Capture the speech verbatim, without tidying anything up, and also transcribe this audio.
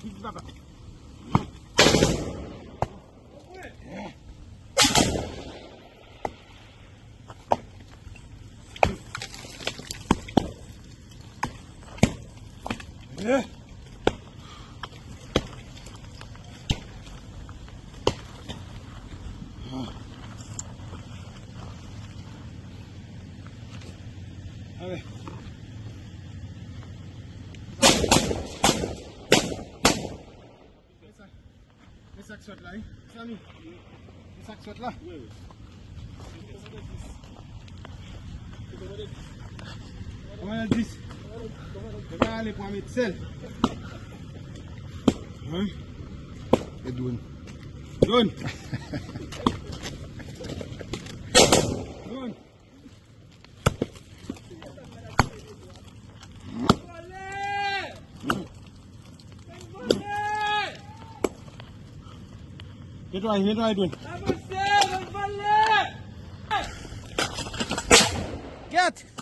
Papa. Ale. Men sa k sot la, wi. Zanmi, men sa k sot la. Kòmandan dis. Yo ka ale pou al met sèl. Hein? E dwòn. Dwòn. Dwòn. Netwaye, netwaye dwòn. Gèt!